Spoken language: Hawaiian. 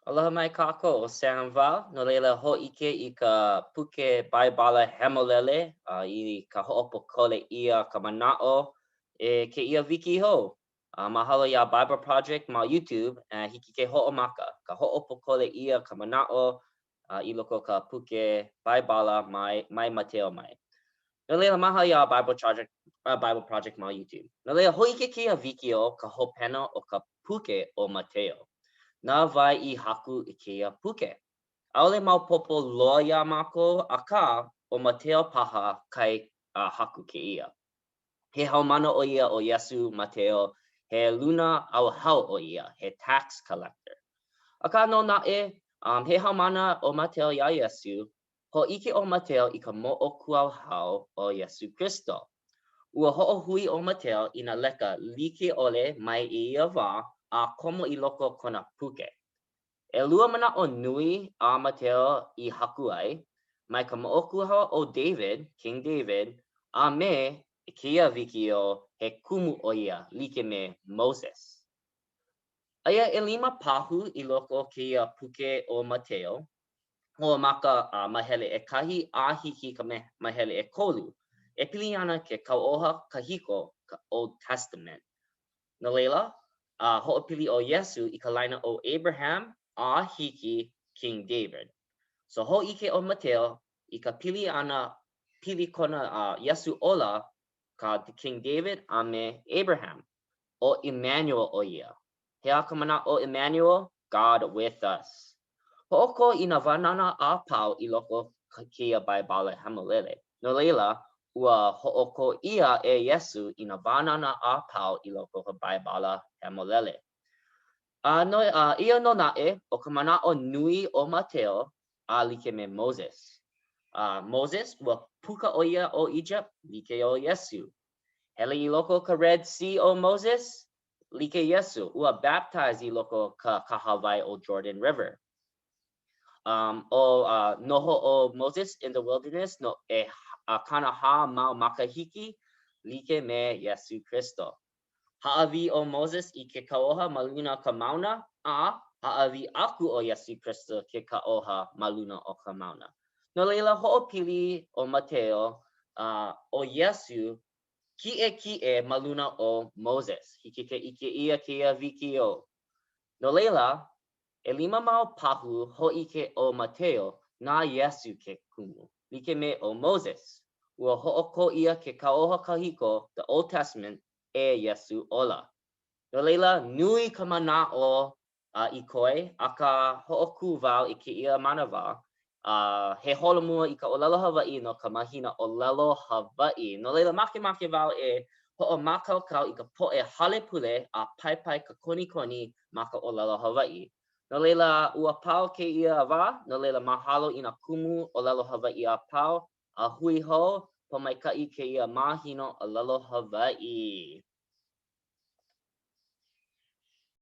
Aloha mai kākou, ʻo Sam wau, no laila hōʻike i ka puke Baibala Hemolele i ka hoʻopōkole ʻia ka manaʻo e kēia wikiō. Mahalo iā Bible Project ma YouTube, hiki ke hoʻomaka ka hoʻopōkole ʻia ka manaʻo i loko o ka puke Baibala mai, mai Mateo mai. No laila, mahalo iā Bible Project, Bible Project ma YouTube. No laila, hōʻike kēia wikiō ka hopena o ka puke ʻo Mateo. Na wai i haku i kēia puke? ʻAʻole maopopo loa iā mākou, akā, ʻo Mateo paha kai haku kēia. He haumāna ʻo ia o Iesū, Mateo, he luna ʻauhau ʻo ia, he tax collector. Akā nō naʻe, he haumāna ʻo Mateo iā Iesū, Hōʻike ʻo Mateo i ka moʻokūʻauhau o Iesū Kristo. Ua hoʻohui ʻo Mateo i nā leka like ʻole mai i ia wā a komo i loko o kona puke. ʻElua manaʻo nui a Mateo i haku ai, mai ka moʻokūʻauhau o David, King David, a me kēia wikiō he kumu ʻo ia like me Moses. Aia ʻelima pahu i loko o kēia puke ʻo Mateo, Hoʻomaka a mahele ʻekahi a hiki i ka mahele ʻekolu, e pili ana ke Kauoha Kahiko, ka Old Testament. No laila, a hoʻopili ʻo Iesū i ka laina o Abraham a hiki King David. So hōʻike ʻo Mateo i ka pili ʻana, pili kona a Iesū ola ka King David a me Abraham. ʻO Emmanuel ʻo ia. He aha ka manaʻo Emmanuel? God with us. Hoʻokō i nā wānana a pau i loko o kēia Baibala Hemolele. No laila, ua hoʻokō ʻia e Iesū i nā wānana a pau i loko o ka Baibala Hemolele. A no, a eia nō naʻe, ʻo ka manaʻo nui o Mateo, a like me Moses. A Moses, ua puka ʻo ia o Egypt, like ʻo Iesū. Hele i loko o ka Red Sea ʻo Moses, Like Iesu, ua baptize i loko o ka kahawai o Jordan River. Um, o, uh, noho ʻo Moses in the wilderness no e uh, 40 mau makahiki, like me Iesu Kristo. Hāʻawi ʻo Moses i ke kauoha ma luna o ka mauna, a hāʻawi aku ʻo Iesu Kristo ke kauoha ma luna o ka mauna. No laila, hoʻopili ʻo Mateo, uh, ʻo Iesu kiʻekiʻe ma luna o Moses. Hiki ke ʻike ʻia kēia wikiō. No laila, ʻelima mau pahu hōʻike ʻo Mateo na Iesū ke kumu, like me ʻo Moses. Ua hoʻokō ʻia ke Kauoha Kahiko, the Old Testament, e Iesū ola. No laila, nui ka manaʻo a i koe, akā hoʻokū wau i kēia manawa, a he holomua i ka ʻōlelo Hawaiʻi no ka mahina ʻōlelo Hawaiʻi. No laila, makemake wau e hoʻomākaukau i ka poʻe hale pule a paepae ka konikoni ma ka ʻōlelo Hawaiʻi. No laila, ua pau kēia wā, no laila mahalo i nā kumu ʻōlelo Hawaiʻi a pau, a hui hou, pōmaikaʻi kēia mahina ʻōlelo Hawaiʻi.